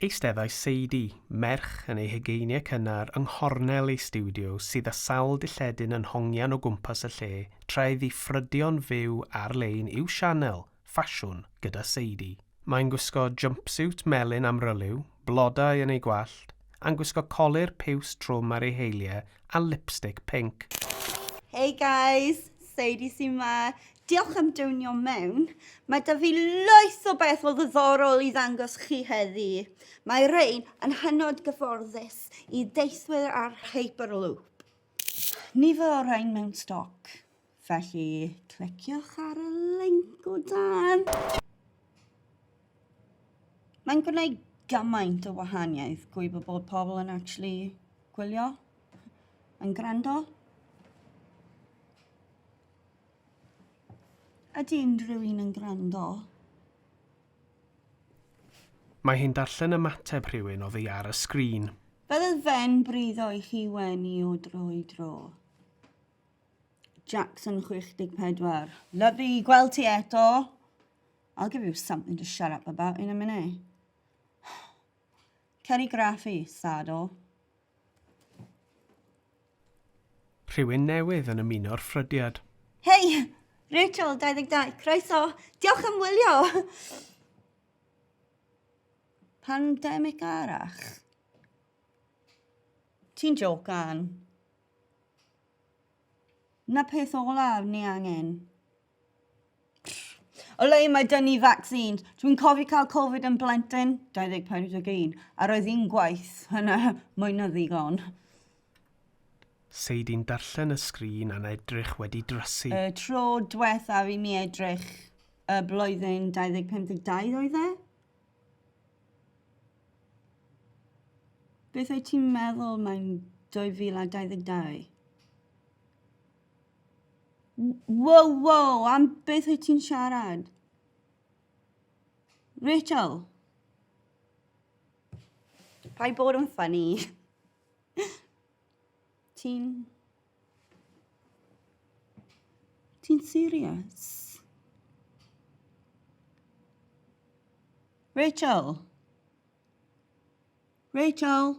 Eisteddai Sadie, merch yn ei hugeiniau cynnar, yng nghornel ei stiwdio sydd â sawl dilledyn yn hongian o gwmpas y lle tra iddi ffrydio'n fyw ar-lein i'w sianel ffasiwn gyda Sadie. Mae'n gwisgo jumpsuit melyn amryliw, blodau yn ei gwallt, a'n gwisgo colur piws trwm ar ei heiliau a lipstick pinc. Hey guys, Sadie sy 'ma. Diolch am diwnio mewn. Mae 'da fi lwyth o beth o ddiddorol i ddangos chi heddi. Mae rhain yn hynod gyfforddus i deithwyr ar Hyperloop. Nifer o rhain mewn stoc, felly cliciwch ar y link o dan. Mae'n gwneud gymaint o wahaniaeth gwybod bod pobl yn actually gwylio, yn gwrando. Ydy unrhyw un yn gwrando? Mae hi'n darllen ymateb rhywun oddi ar y sgrin. Bydde fe'n briddo i chi wenu o dro i dro. Jackson 64. Lyfli gweld ti eto. I'll give you something to shut up about in a minute. Cer i graffu, Sado. Rhywun newydd yn ymuno'r ffrydiad. Hei! Rachel, 22, croeso! Diolch am wylio! Pandemic arall? Ti'n jocan? Na peth olaf ni angen. O le mae dyn ni vaccines. Dwi'n cofio cael Covid yn blentyn, 2041, a roedd un gwaith hynna mwy na ddigon. Sadie'n darllen y sgrin a'n edrych wedi drysu. Y tro diwethaf i mi edrych y blwyddyn 2052 oedd e? Beth wyt ti'n meddwl mae'n 2022? Wow, wow, am beth wyt ti'n siarad? Rachel? Paid bod yn funny. Ti'n... Ti'n serious? Rachel? Rachel?